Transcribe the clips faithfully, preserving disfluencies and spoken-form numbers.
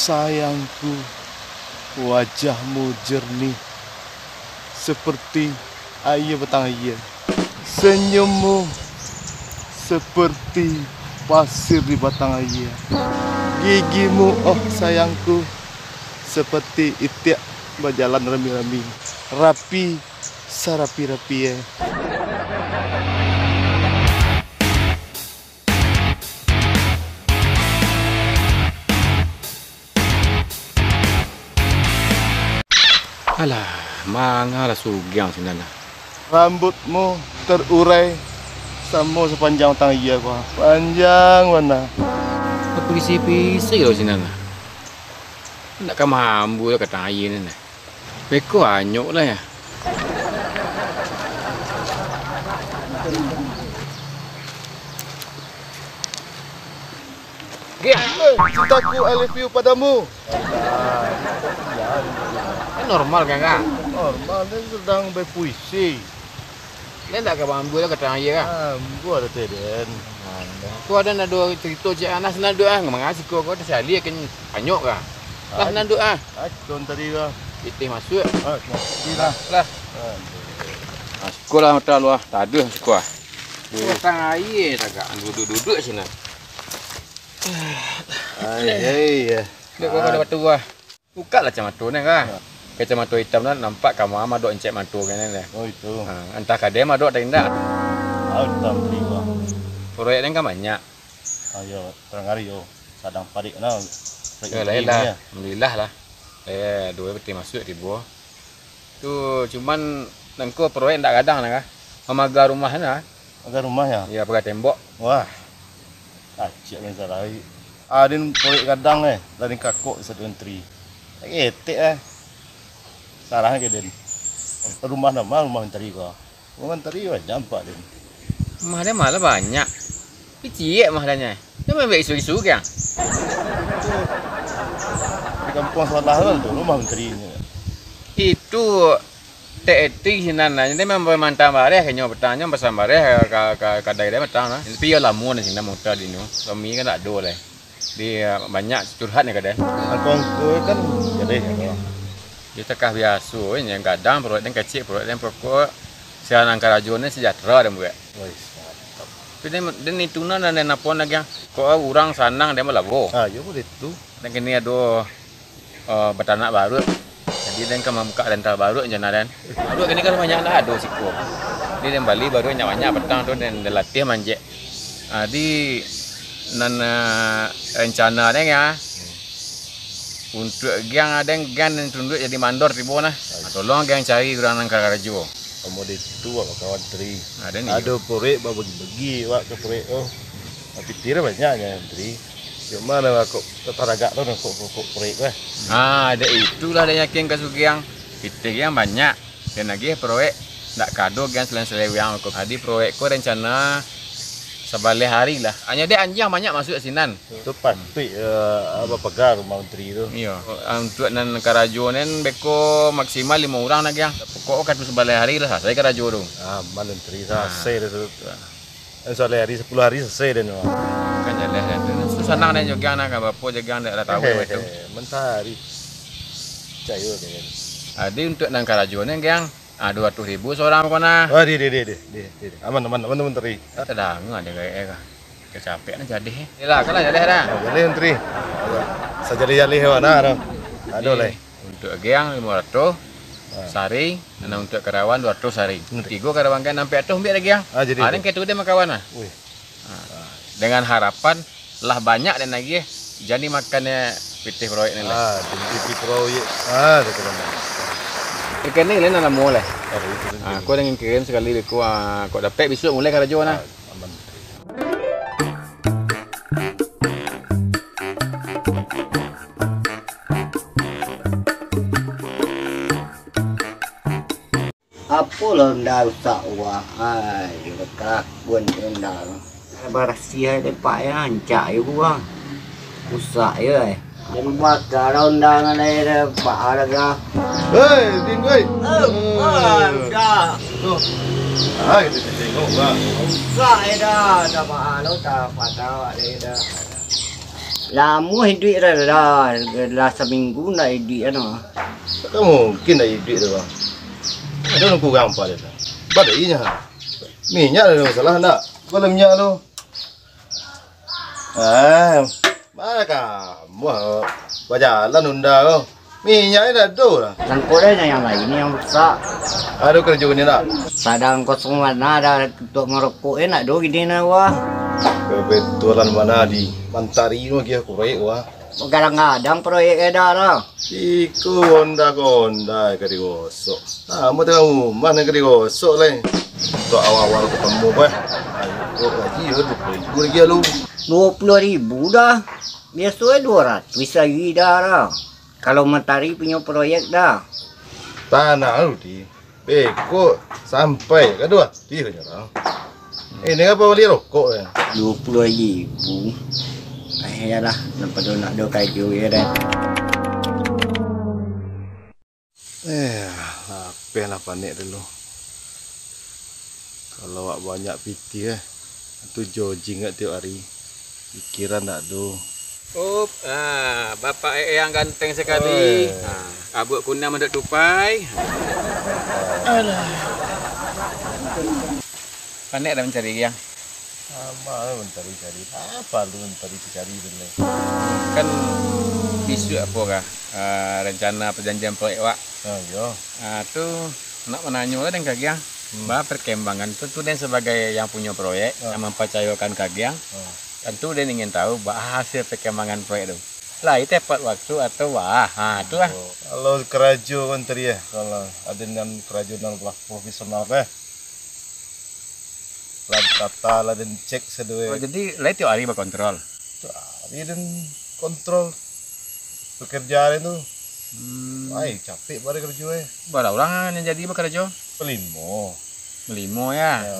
Sayangku, wajahmu jernih seperti aia batang aia. Senyummu seperti pasir di batang aia. Gigimu, oh sayangku, seperti itiak bajalan rami-rami, rapi sarapi-rapi, eh. Alah, manga lah sugiang sinan lah. Rambutmu terurai samo sapanjang batang aia ko. Panjang bana. Baparisi-parisi lo sinan lah. Ndak ka mambu lah ka batang aia ni nah. Beko anyok lah ya. Giang. Eh, cintaku, I love you padamu. Kan normal kan, Kak? Normal, dia sedang berpuisi. Dia ndak ka mambu lah ka batang aia, Kak? Ah, mambu ada teh, Den. Tu ada nado cerita cik Anas nado ah, manga siko ko tasali kan anyok, Kak? Lah nado ah. Ah, cito tadi lah. Pitih masuk. Ah, cito lah. Lah. Ah, siko lah mata lu ah. Tak ada siko ah. Batang aia tagak duduk-duduk sinan. Ai, ai, ya. Dek, kau kada batu ah. Buka lah kacamato ni kah? Ya. Kacamato hitam lah nampak kama madok encek mato kan ni. Oh, itu. Ha, entah kadai madok atau indak. Ah, hitam tadi, Bang. Proyek ni kan banyak. Ah, yo, terang hari yo. Sadang parik lah. Proyek Yo, lain lah. Ya. Alhamdulillah lah. Eh, dua peti masuk tibo. Tu cuman nangko proyek ndak gadang nah kah? Mamaga rumah nah. Pagar rumah, ya? Iya, pagar tembok. Wah. Acik main sarai. Adin proyek gadang, eh. Dari kakok satu menteri. Etek, eh. Sarah ke, Den. Rumah nama rumah menteri ko. Rumah menteri banyak nampak, Den. Rumah dia malah banyak. Kecil mah adanya. Dia main isu-isu kan? Di kampung sebelah tu, rumah menteri ni. Itu Tek Eti sinan lah. Jadi memang mantang bareh, kanyo petang nyo pesan bareh ka, ka, ka kadai dia petang lah. Tapi iyo lamo ni sinan mota di nyo. Kami kan tak ado lah. Di, ah, banyak curhat ni kadai. Angko-angko kan jadi. Dia takah biaso, yang gadang perut dan kecil perut dan pokok sianan karajo ni sejahtera dan buat. Wais, mantap. Tapi dia, dia ni tuna dan dia napon lagi. Kok urang sanang dia malabo. Ah, yo boleh tu. Dan kini ado eh, batanak baruak. Jadi, den ka mambukak rental baruak, jan den. Baruak kini kan banyak ndak ado siko. Jadi, den bali baruak banyak-banyak patang tu, den, den latih manjek. Ah, di nan, eh, rencana den ya. Untuk gang den, gang den tunduak jadi mandor tibo nah. Ah, tolong gang cari urang nan ka karajo. Komo di tu, wak kawan teri. Ah, den iyo. Ado proyek babagi-bagi, wak ka proyek tu. Tapi tira banyak nya teri. Cuma lah kok taragak tu kok, kok, kok proyek lah. Ah, dek itulah dek yakin ka Sugiang. Pitih yang banyak. Dan lagi proyek ndak kado gian selain-selain wiang ko. Adi proyek ko rencana sabaleh hari lah. Hanya dek anjiang banyak masuk sinan. Tu patuik, eh, apa pegang rumah menteri tu. Iyo. Ah, untuk nan karajo nan beko maksimal limo urang lah gian. Pokok wakatu sabaleh hari lah selesai karajo tu. Ah, aman menteri selesai dah tu. Kan soalnya hari sepuluh hari selesai dan. Kan jaleh dan tu. Susah nang dan jogang nah, kan bapo jogang dak lah tahu itu. Mentari. Cayo dengan. Adi untuk nang karajo ni, Gang. Ah, dua ratus ribu seorang kau nah. Oh, di, di, di, di, di, di. Aman, aman, aman, aman, menteri. Tadanga dia gaek eh kah. Kecapek nah jadi eh. Yalah, kan lah jaleh dah. Oh, jaleh menteri. Sajaleh-jaleh mana dah. Aduh leh. Untuk Giang limo ratus, ah, sari, nan untuk karawan dua ratus sari. Hmm. Tigo karawan kan ampek ratus ambiak lagi, ah. Ah, jadi. Ah, nan kayak tu dia makawan lah. Wih. Ah, dengan harapan lah banyak dan lagi, eh. Jadi makannya pitih proyek ni lah. Ah, pitih proyek. Ah, dia kena. Ikan ni lain lamo lah. Ah, itu. Ah, kau dengan kirim sekali beko, ah, kau dapat besok mulai karajo nah. Ah, aman. Apo lah onda rusak wah, ai, yo kakun onda. Barasiah dek pak yo, rancak yo gua. Rusak yo ai. Jan bakal lah onda nan lai dek pak lah ka. Hei, Ding, hei. Oh, ah, rusak. Tu. Ah, itu tengok lah. Rusak yo dah, dah pak lo, dah patah awak dek dah. Lamo iduik lah, lah, lah saminggu ndak iduik ano. Takkan mungkin ndak iduik tu, Bang. Ado nan kurang apo ado tu? Baliak inyo. Minyak ado masalah ndak? Kalau minyak tu. Ah, ma kamu bajalan Honda ko. Minyak ni dak ado lah. Langkok dah yang lain ni yang rusak. Ado karajo ni dak? Sadang kosong bana dah, untuak marokok eh ndak ado gini nah wah. Kebetulan bana di Mantari tu mah kiro proyek wah. Gadang-gadang proyek eh dah lah. Iko Honda ko Honda ka digosok. Samo tengah rumah nan ka digosok lai. Untuak awal-awal katamu bah. Ayo, gaji yo duo puluah ribu lagi lu. Duo puluah ribu dah. Biaso eh duo ratuih lagi dah lah. Kalau Mantari punyo proyek dah. Tanang lu di. Beko sampai ka duo ratuih lah. Eh, ni apo bali rokok eh? Duo puluah ribu. Eh, iyolah, nan pado nak do karajo yo dah. Eh, lapeh lah panek dulu. Kalau awak banyak pitih eh, tu jogging tiok hari. Pikiran dak ado. Up, ah, bapak eyang ganteng sakali. Oi. Ah, abuak kunang mandok tupai. Alah. Panek dah mancari, Yang. Samo lah mancari-cari. Apo lu mancari-cari tu, Leh? Kan bisuak apo kah, ah, rencana perjanjian proyek wak? Ah, iyo. Ah, tu nak mananyo lah den ka Giang. Hmm. Ba perkembangan tu, tu den sabagai yang punyo proyek, ah, yang mampacayokan ka Giang. Ah. Tantu den ingin tahu ba hasil perkembangan proyek tu. Lai tepat waktu atau wah, ha, tu lah. Oh, kalau karajo kan tadi eh, kalau ado nan karajo nan lah profesional eh. Lah ditata, lah den cek sadonyo. Oh, jadi lai tiok hari bakontrol? Tiok hari den kontrol. Pekerja den tu. Hmm. Ai, capek bare karajo eh. Bara urang nan jadi bakarajo? Balimo. Balimo ya. Ya.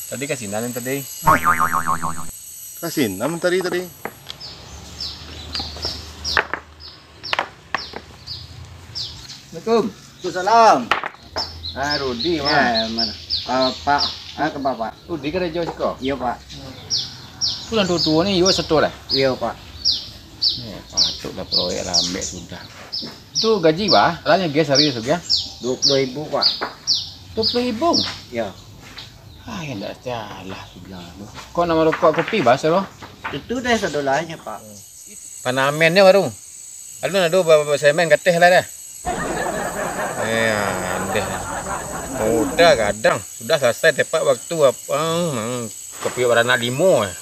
Tadi ka sinan tadi. Ka sinan tadi tadi. Assalamualaikum. Waalaikumsalam. Ah, Rudi, ya, mah. Mana? Ah, Pak, ah, ka Bapak. Rudi karajo siko? Iyo, Pak. Pulang tuo-tuo ni, iyo sato dah? Iyo, Pak. Eh, patutlah proyek lambek sudah. Tu gaji bah, lah nyo gas hari tu, Giang? Duo puluah ribu, Pak. Duo puluah ribu? Iyo. Ah, indak salah sudah tu. Kok nak marokok kopi bah, sado? Itu deh sadolahnyo, Pak. Panamennyo baru. Alun ado ba-, ba-, semen kateh lah dah. Eh, andeh. Udah gadang, sudah salasai tepat waktu apa, hmm, kopi baranak limo eh.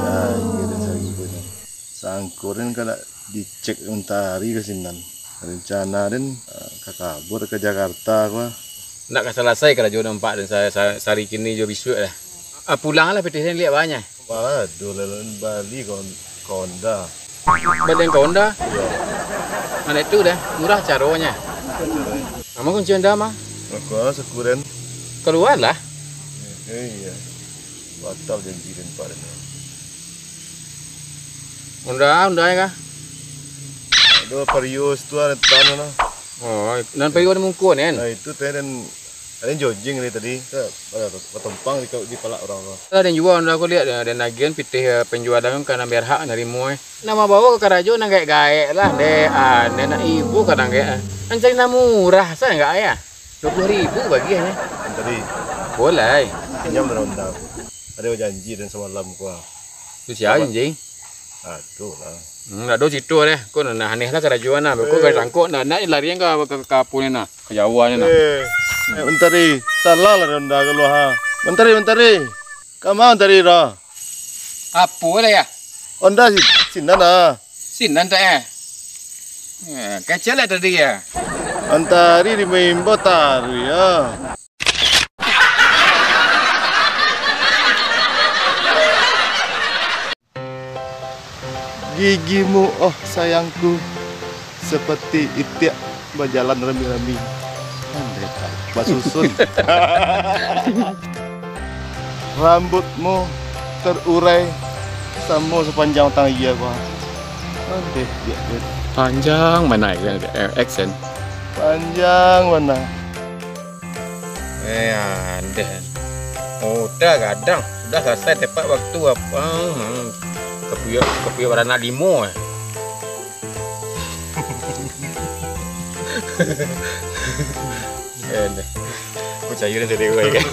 Cari dan cari punyo. Sangko den ka dak dicek Mantari ka sinan. Rencana den, ah, ka kabur ka Jakarta ko. Ndak ka salasai karajo nampak den sa-, sa-, sari kini jo bisuak dah. Ah, pulanglah pitih den liak banyak. Malah ado lalu bali ka Hon-, ka Honda. Bali ka Honda? Iyo. Anak tu dah, murah caronyo. Aman kunci Honda mah. Aku sakuren. Kaluarlah. Eh, iyo. Batal janji den Pak den. Honda, Honda kah? Ado Vario situ ado tanah lah. Oh, nan Vario ado mungko nen? Nah, itu teh den, den jogging dari tadi. Ka, batompang di, di palak urang tu. Lah den jua Honda ko liak, den agiahan pitih, eh, penjualan kan ka nan berhak narimo eh. Nan mambawo ka karajo nan gaek-gaek lah, dek, ah, den nak ibo ka nan gaek, ah. Nan cari nan murah sajo gaek, ah. Duo puluah ribu bagiahnyo. Tadi. Boleh. Pinjam dari Honda. Ado janji den samalam ko ah. Tu sia janji? Aduh lah. Hmm, ado situ deh. Ko nah aneh lah karajoan nah. Ko eh, gai tangkok nah, nak larian ka, ka, ka apo ni nah. Ka Jawa ni nah. Eh, eh, Mantari. Salah lah Honda kaluar ha. Mantari, Mantari. Ka ma Mantari dah? Apo lah ya? Honda si-, sinan ah. Sinan tak eh? Eh, kecil lah tadi ya. Mantari di Mimbo taruh ya. Gigimu, oh sayangku, seperti itiak bajalan rami-rami. Andai tak basusun. Rambutmu terurai samo sapanjang batang aia ko. Andai, diak, diak. Panjang bana, eh, accent. Panjang bana. Eh, andeh. Udah gadang, sudah salasai tepat waktu apa? Hmm. Kopiok, kopiok baranak limo eh. Eh, dah. Percaya dah tadi gue kan.